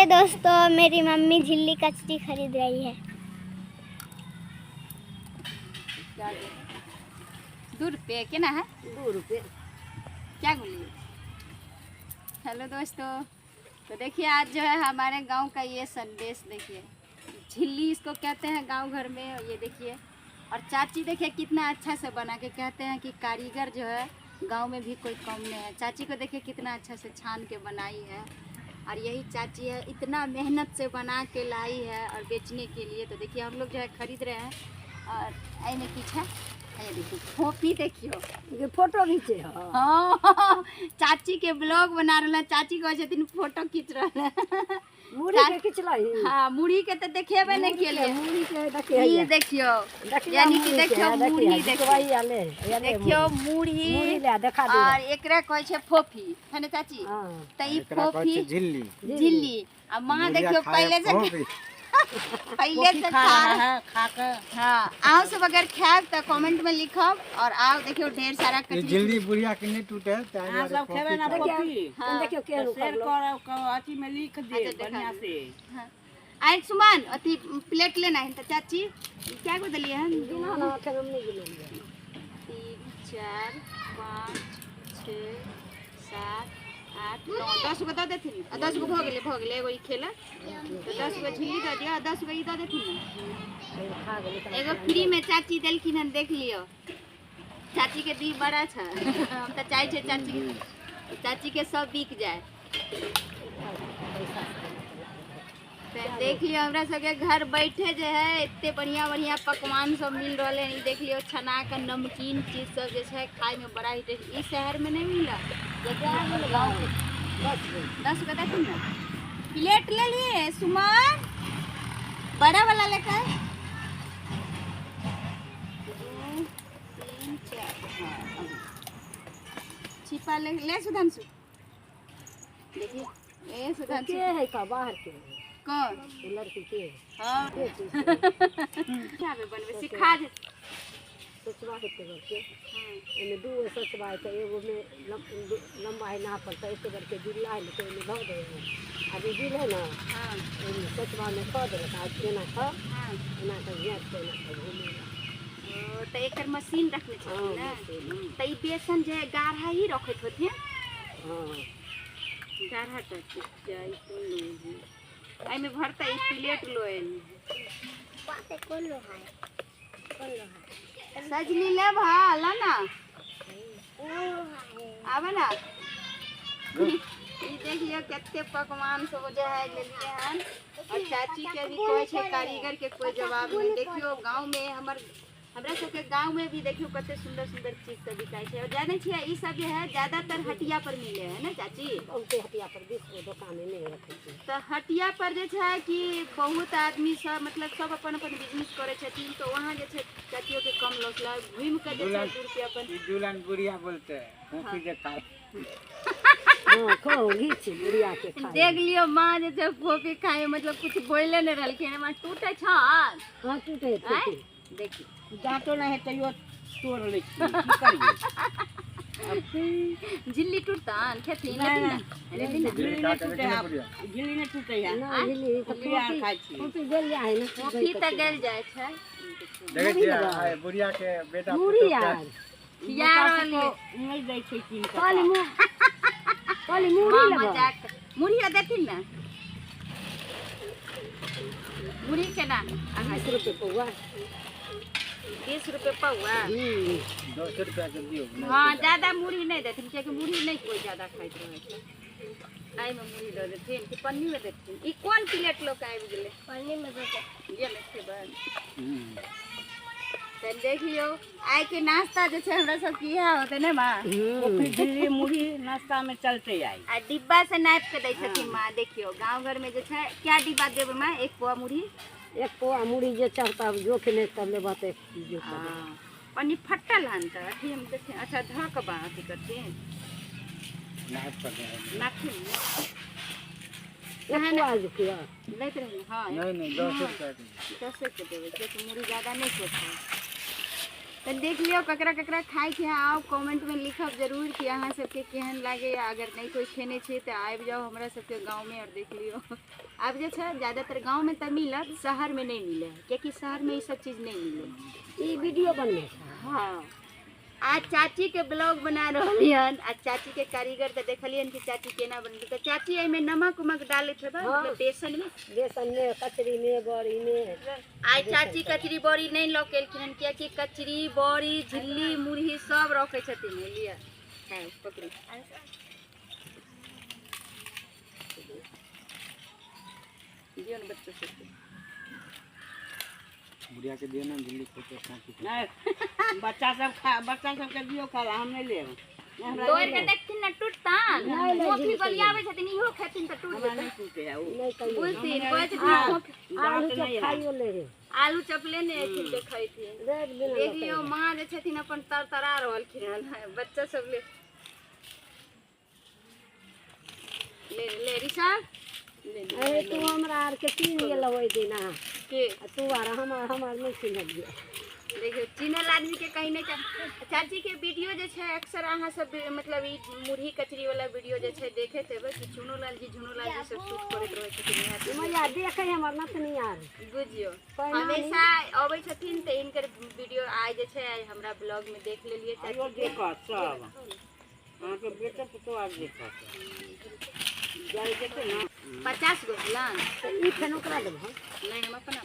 देखिए दोस्तों, मेरी मम्मी झिल्ली कचरी खरीद रही है। 2 रुपये केना है? 2 रुपये। क्या बोलिए? हेलो दोस्तों, तो देखिए, आज जो है हमारे गांव का ये संदेश, देखिए, झिल्ली इसको कहते हैं गांव घर में। ये देखिए, और चाची देखिए कितना अच्छा से बना के, कहते हैं कि कारीगर जो है गांव में भी कोई कम नहीं है। चाची को देखिए, कितना अच्छा से छान के बनाई है और यही चाची है, इतना मेहनत से बना के लाई है और बेचने के लिए। तो देखिए, हम लोग जो है खरीद रहे हैं और एहिमे किछु है। ये देखिए, फोफी देखियो। ये फोटो घीचे हो? हाँ, चाची के ब्लॉग बना रहल है। चाची कहै छथिन फोटो खींच रहल है। मुड़ी के खिचलही? हाँ, मुढ़ी के तऽ देखेबे नहि केलियै। मुड़ी के देखिए। ई देखियो, यानी कि देखियो मुढ़ी, देखियो। ले ले। देखियो मुढ़ी। मुड़ी ले, देखा दे। और एकरा कहै छै फोफी है ने चाची? हाँ। तऽ ई एकरा कहै फोफी छै झिल्ली। झिल्ली। आ माँ बुढ़िया देखियो, खाए पहिले से फोफी। पहिले से खा है खा के। हाँ, अहाँ सब अगर खायब तऽ कमेंट में लिखब। और आओ, देखियो ढेर सारा ई कचरी। झिल्ली बुढ़िया के नहीं टूटे ताहि अहाँ दुआरे सब खेबै ना? फोफी खाए। कॉपी हाँ। देखियो के तऽ शेयर करब, अथी में लिख दे। अच्छा, देखा बढ़िया दे। से। हाँ। आइ सुमन, अथी प्लेट लेना है। तऽ चाची, ई क्या गो देलियै हन? गिना ना, एखन हम नहि गिनलियै। 3, 4, 5, 6, 7, 8, 9, 10 गो दऽ देथिन। आ 10 गो भऽ गेलै, भऽ गेलै। एगो ई खेलक तऽ 10 गो झिल्ली दऽ दिअ आ 10 गो ई दऽ देथिन ने। खा गेलै तऽ। एगो फ्री में चाची देलखिन हन। देख लियौ, चाची के दी बड़ा छै। हम तऽ चाहै छियै चाची के सब बिक जाय। तऽ देख लियौ, हमरा सबके घर बैठे जे है एते बढ़िया बढ़िया पकवान सब मिल रहल है। ई देख लियौ, छना के नमकीन चीज सब जे छै, खाय में बड़ा ही टेस्ट। ई शहर में नहीं मिला, जबकि गाँव के 10 गो। 10 गो देथिन ना। प्लेट ले लिए सुमन, बड़ा वाला लेकर। 2, 3, 4, हाँ, अब। छिपा ले ले सुधांशु। देखिए, ए सुधांशु। के है का बाहर के? कौन? ओ लड़की के है? हाँ। के चीज? क्या बनबे सिखा दे। सोचबा हेतै बड़के। एहिमे दू गो सोचबा है तऽ एगो मे लम्बा है नापल, तऽ एते बड़के जुल्ला है तऽ ओहिमे धऽ दे। आ जे जुल है ने, ओहिमे सोचबा मे कऽ देलक आ एना कऽ एना कऽ घाँच कऽ एना कऽ घुमेलक। ओ, तऽ एकर मशीन रखने छथिन ने? मशीन। तऽ ई बेसन जे है गाढ़ा ही रखैत होथिन? हाँ। गाढ़ा टाइप के चाय। कोन लोग है एहिमे भरतै? ई प्लेट लो एली। बात कौन लोहा है? कौन लोहा है? सजली लेब? हाँ, ला ना। कौन लोहा है? आबे ना। ई देख लियौ, कते पकवान सब जे है लेलियै हन। और चाची के भी कहै छै कारीगर के कोई जवाब नहीं। देखियौ, गाँव में हमर, हमरा सबके गाँव में भी देखियौ कते सुंदर सुंदर चीज सब बिकाइ छै। और जानै छियै, ई सब जे है ज्यादातर हटिया पर मिले है ने चाची? बहुते हटिया पर, 20 गो दोकान नहि रखै छै। तऽ हटिया पर जे छै कि बहुत आदमी सब, मतलब सब अपन अपन बिजनेस करै छथिन, तऽ वहाँ जे छै चाचियो के कम लॉस लाग घूमि कऽ जे छै 2 रुपया अपन ई दुल्हन बुढ़िया बोलते है फोफी के खाए। हाँ, खाओ, घीच बुढ़िया के खाए। देख लियौ, माँ जे छै फोफी खाए, मतलब कुछ बोले नहि रहलखिन। माँ, टूटे छौ? हाँ, टूटे है। आँय? फोफी। देखी। दाँतो नहि है तैयो तोड़ लै छियै, की करियै? झिल्ली टूटतन, खेथिन? नहि। लेथिन ने, लेथिन ने। झिल्ली नहि टूटे है, झिल्ली नहि टूटे है। ना, झिल्ली तऽ फोफी आर फोफी खाइ छियै। फोफी गल जाइ है ने। फोफी तऽ गलि जाइ छै। देखै छियै, आइ बुढ़िया के बेटा मुड़ी पुतोह यार। के खिया रहल ये। नहि दै छै कीन कऽ। कहली मुँह, कहली मुड़ी माँ लेबै। मजाक। मुढ़ी देथिन ने? मुढ़ी केना अहाँ? 20 रुपये पौआ। 20 रुपये पौआ? 10 रुपया के दियौ। हाँ, ज्यादा मुढ़ी नहि देथिन, कियाकि मुढ़ी नहि कोइ ज्यादा खाइत रहै छै। एहिमे मुढ़ी दऽ देथिन कि पन्नीमे देथिन? ई कोन प्लेट लऽ कऽ आबि गेलै? पन्नी में दे। गेलै, खेबै। तऽ देखियौ, आइके नाश्ता जे छै हमरा सबके इएह होतै ने माँ? फोफी, झिल्ली, मुढ़ी नाश्ता में चलते आई। आ डिब्बा से नापि के दै छथिन माँ। देखियौ, गाँव घर में जे छै। क्या डिब्बा देबै माँ, एक पौआ मुढ़ी? एक पौआ मुड़ी जे चढ़ता जोख नहि तब लेबह तऽ एक जोख लेबह। हाँ। पन्नी फटल हन तऽ अथी हम देथिन। अच्छा, धऽ कऽ बा अथी करथिन। नाप कर दे। नाखिन। एक पौआ जोखिया। लैत रही, हाँ। नहीं नहीं, 10 रुपया के। 10 के देबै, कियाकि मुढ़ी ज्यादा नहि कोइ खाय। तो देख लियो ककरा ककरा खाए के है, आओ कमेंट में लिखब जरूर कि अहाँ सबके केहन लागे। अगर नहीं कोई खेने छे तो आबि जाओ हमरा सबके गाँव में और देख लियो। आब जे छै ज़्यादातर गाँव में तो मिलत, शहर में नहीं मिले है, क्योंकि शहर में ये सब चीज़ नहीं मिले। ई वीडियो बनने छै। हाँ आज चाची के ब्लॉग बना रहली हन। आज चाची के कारीगर तो देखलियन कि चाची केना बनल। तो चाची एहिमे नमक उमक डालैत हेबै, मतलब बेसन में? बेसन में, कचरी में, बड़ी में। आइ चाची कचरी बड़ी नहीं लऽ के एलखिन हन, कियाकि कचरी बड़ी झिल्ली मुरही सब रखै छथिन। लिअ हाँ पकड़ू। दियौ ने बच्चा सबके। बुढ़िया के दियो ना झिल्ली खोटे साथी। नहीं बच्चा सब खा, बच्चा सबके दियो खाला, हम नहीं लेब। तोड़ के देखथिन ना टूटतान, मोफी गलियाबै छथिन, इहो खेथिन तऽ टूट हमरा जेतै। नहीं टूटे है वो। नहीं कहियो। बुझथिन कहै छथिन मोफी। आलू दाँत चप नहीं है। खाइयो ले रे। आलू चपले ने एथिन देखैथिन। रेड बिना देख लियो माँ जे छथिन अपन तरतरा रहलखिन हन, बच्चा सब ले ले ले ऋषभ ले ले। अरे तू हमरा आर के चिन्ह गेल ओहि दिन अहाँ। के आ तू आर हमर हमर नहीं चिन्हलियै। देखियौ चिन्हल आदमी के कहीं नहीं। चाची के वीडियो जे छै अक्सर अहाँ सब मतलब ई मुरही कचरी वाला वीडियो जे छै देखैत हेबै कि चुनूलाल जी झुनूलाल जी सब शूट करैत रहै छथिन इएह सब। मैया देखै हमर नतनी आर। बुझियौ पहिना हमेशा अबै छथिन तऽ हिनकर वीडियो आइ जे छै आइ हमरा ब्लॉग में देख लेलियै आइयो चाची के। देखत सब, अहाँके बेटा पुतोह आर देखत जाइ जेतै ना। 50 गो भेलन। तऽ ई फेन ओकरा देबह। नहीं हम अपना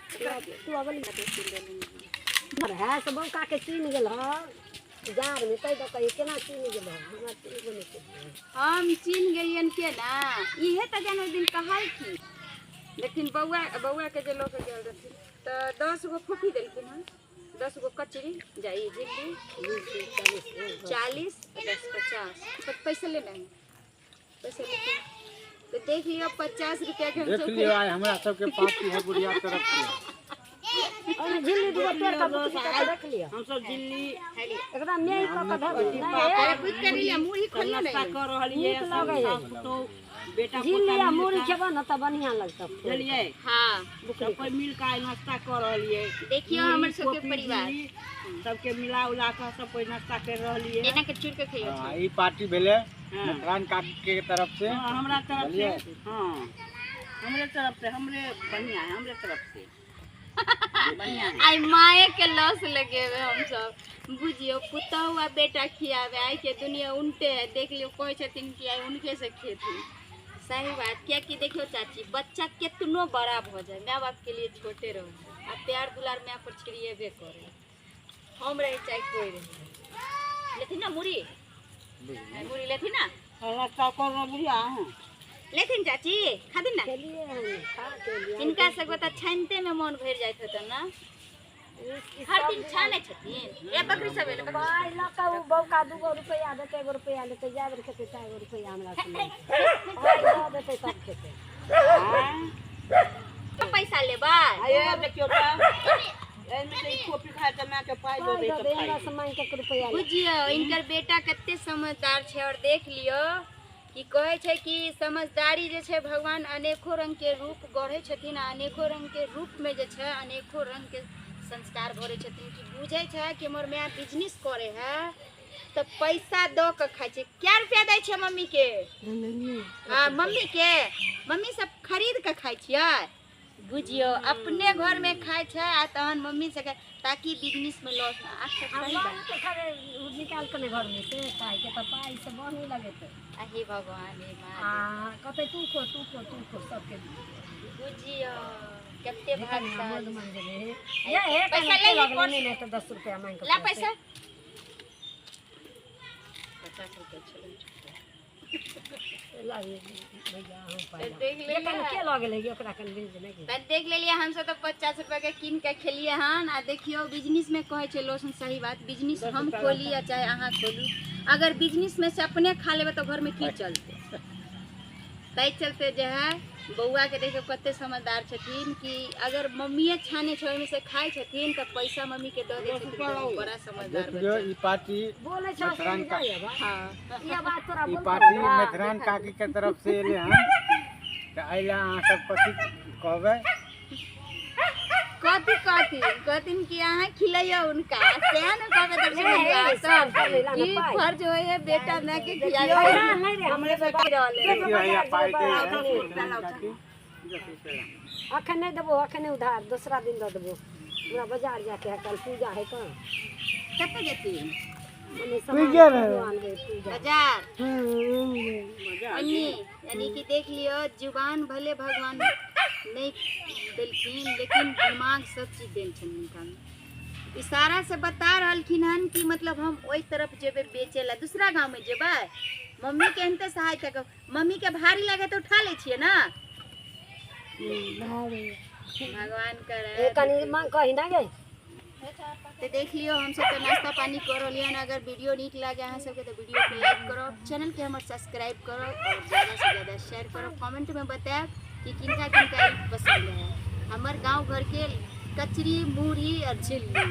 तू अबली है से बौका के चिन्ह गेल हँ जाड़ में, तै दऽ कही केना चिन्ह गेल हँ? हमरा एगो नहि चिन्ह। हम चिन्ह गेलियन के ना, इहे तऽ जान ओहि दिन कहलखिन। लेकिन बौआ बौआ के जे लऽ के गेल रहथिन तऽ 10 गो फोफी देलखिन हन, 10 गो कचरी जाई झिल्ली 20 40 40 10 50 पर पैसा लेना है, पैसा लेके तो देख लियो 50 रुपया के हम देख सब लियो आइ हमरा सबके पार्टी है बुढ़िया तरफ से। ओहिमे झिल्ली दूगो तोड़ कऽ बुकनी कऽ के रख लिअ। हम सब झिल्ली एकदम मेही कऽ के धर नहीं। अरे बुझ कर लिया मुरही खोलियो नाश्ता नहीं। कर रहलियै। नीक लगै है। सास पुतोह बेटा झिल्ली पोता आ मुरही मिल कऽ खेबह ने तऽ बढ़िआँ लगतौ। बुझलियै? हाँ सब कोइ मिल कऽ आइ नाश्ता कर रहलियै। देखियो हमर सबके परिवार झिल्ली सबके मिला उला कऽ सब कोइ नाश्ता कर रहलियै। एना के चूर के खइयो। हाँ, ई पार्टी भेलै हाँ। मकरान काकी के तरफ से। हाँ, हमरा तरफ से। बुझलियै? हाँ हमरे तरफ से, हमरे बढ़िया है, हमरे तरफ से बढ़िया है। आई माए के लॉस लगेबे हम सब। बुझियो पुतहु आ बेटा खियाबे, आइ के दुनिया उल्टे है। देख लियो कहै छथिन कि आइ उनके से खेथिन। सही बात, कियाकि देखियो चाची बच्चा केतनो बड़ा भऽ जाए माय बाप के लिए छोटे रहो, आ प्यार दुलार माय पर छिड़िएबे करे, हम रहे चाहे कोई रहे। लेथिन ना मुरही? मुरही लेथिन ना? नाश्ता कर रहलियै अहाँ। लेथिन चाची खाथिन ना? खेलियै हन, खा के लिअ। हिनका सबके तऽ छानिते में मन भरि जाइत हेतनि ना? हर दिन छानै छथिन। ए बकरी सब एलै, बकरी। पाइ लऽ कऽ ओ बौका 2 रुपैआ देतै, 1 रुपैआ लेतै, जाए बेर खेतै 4 रुपैआ हमरा से लेतै। पाइ दऽ देतै तब खेतै। पैसा लेबै? आये देखियौ तऽ एहिमे से ई कॉपी खाय तऽ मायके पाइ दऽ पाइ दै दऽ तऽ दे, खाइ। हमरा से माँगि कऽ रुपैआ ले। बुझियौ इनकर बेटा कते समझदार छै। और देख लियौ कि कहै छै कि समझदारी जे छै भगवान अनेको रंग के रूप गढ़ै छथिन आ अनेको रंग के रूप में जे छै अनेको रंग के संस्कार भरै छथिन। कि बुझै छै कि हमर माय बिजनेस करे है तऽ पैसा दऽ कऽ खाइ छै। क्या रुपया दै छै मम्मी के? हाँ मम्मी के, मम्मी सब खरीद कऽ खाइ छियै। बुझियौ अपने घर में खाइ छै आ तहन मम्मी से ताकि बिजनेस में लॉस ना। अच्छा आ सही बात। माँगि कऽ खरे निकालि कऽ ने घरमे से पाइके तऽ पाइ से बनी लगेतै। हे भगवान हे आ महादेव। कहतै तू खो तू खो तू खो सबके। बुझियौ कते भागशाली। ये हे पैसा ले ली, नहीं नहीं तो 10 रुपया मांग ला पैसा 50 रुपया छलै। भैया हम पाइ देख ये कन लेलियै के लऽ गेलै ओकरा कन भेज देने की। तऽ देख लेलियै हमसब तऽ 50 रुपया के कीन के खेलियै हन। आ देखियौ बिजनेस में कहै छै लोसन सही बात, बिजनेस हम खोली या चाहे अहाँ खोलू, अगर बिजनेस में से अपने खा लेबै तऽ घर में की चलतै? ताहि चलते जे है बौआ के देखियौ कते समझदार छथिन कि अगर मम्मीए छानै छै ओहिमे से खाइ छथिन तऽ पैसा मम्मी के दऽ दै छथिन। तऽ ओ बड़ा समझदार देख लियो बच्चा। ई पार्टी बोलै छौ मथुरान का हाँ ये बात तोरा ई बोलतौ। पार्टी मथुरान काकी के तरफ से एले हन तऽ एहि लए अहाँ सब कथी कहबै? कथी कथी कहथिन, कहथिन कि अहाँ खिलैयौ हुनका, सएह ने कहबै दर्शन सब लेला ने ई पाइ। फर्ज होइ है बेटा माय के खियाबै। नहीं रे, हमरे सब रहल है। देखियौ हैया पाइ दै है दर्शन काकी। अखन नहीं देबो, अखन नहीं उधार, दूसरा दिन दऽ देबो। हमरा बाजार जाके है, कल पूजा है कहाँ। कतऽ जेथिन? मने सामान आनबै पूजा। बाजार अन्नी, यानी कि देख लियो जुबान भले भगवान नहीं देलखिन लेकिन दिमाग सब चीज देल छनि हुनका में। इशारा से बता रहलखिन हन कि मतलब हम ओहि तरफ जेबै बेचे ला, दूसरा गांव में जेबै। मम्मी के एहनते सहायता कर, मम्मी के भारी लगे तो उठा लै छियै ना। भगवान करे। ए कनी मांग कही ना गे। तो देख लियो हम सब तो नाश्ता पानी कर रही हन। अगर वीडियो नीक लागे अहाँ सबके तो वीडियो के लाइक करो, चैनल के हमर सब्सक्राइब करो और ज़्यादा से ज़्यादा शेयर करो। कमेंट में बतायब कि किनका किनका ई पसंद है हमर गांव घर के कचरी, मुरही और झिल्ली।